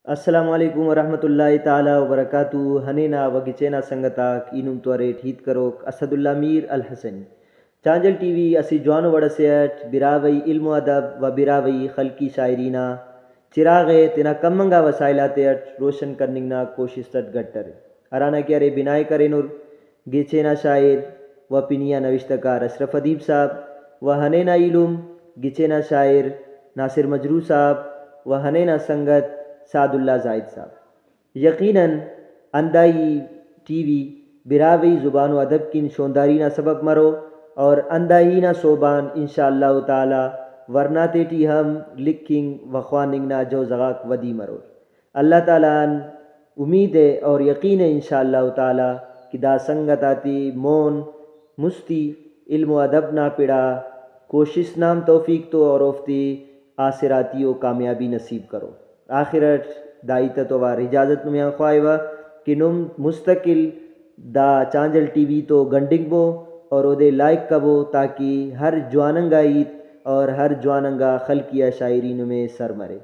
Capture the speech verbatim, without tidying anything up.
السلام علیکم ورحمۃ اللہ تعالی وبرکاتہ۔ ہنینا و گچینا سنگت آک، ای نم تو اریٹ ہیت کروک اسد اللہ میر الحسنی۔ چانجل ٹی وی اسہ جوانو وڑ اسے اٹ براہوئی علم و ادب و براہوئی خلقی شاعری نا چراغ ءِ تینا کم انگا وسائل آتے اٹ روشن کننگ نا کوشست اٹ گڈ ارے، ہرانا کہ ارے بنائے کرینر گچین آ شاعر و پنی آ نوشتہ کار اشرف ادیب صاحب و ہنین آ ایلم گچین آ شاعر ناصر مجروح صاحب و ہنین آ سنگت سعد اللہ زاہد صاحب۔ یقیناً ہنداہی ٹی وی براہوئی زبان و ادب کن شونداری نا سبب مرو اور ہنداہی نا سوب آن ان شاء اللہ تعالی ورنا تیٹی ہم لکھنگ و خواننگ نا جوزہ غاک ودی مرور۔ اللہ تعالی آن امید ءِ اور یقین ءِ ان شاء اللہ تعالی کہ دا سنگت آتے مون مستی علم و ادب نا پڑا کوشست نا ہم توفیق تو اور اوفتے آسراتی و کامیابی نصیب کرو۔ آخر اٹ دا ہیت تو اوار اجازت نمے آن خواہوہ کہ نم مستقل دا چانجل ٹی وی تو گنڈنگ بو اور اودے لائک کبو، تاکہ ہر جوان انگا ہیت اور ہر جوان انگا خلقی آ شاعری نمے سر مرے۔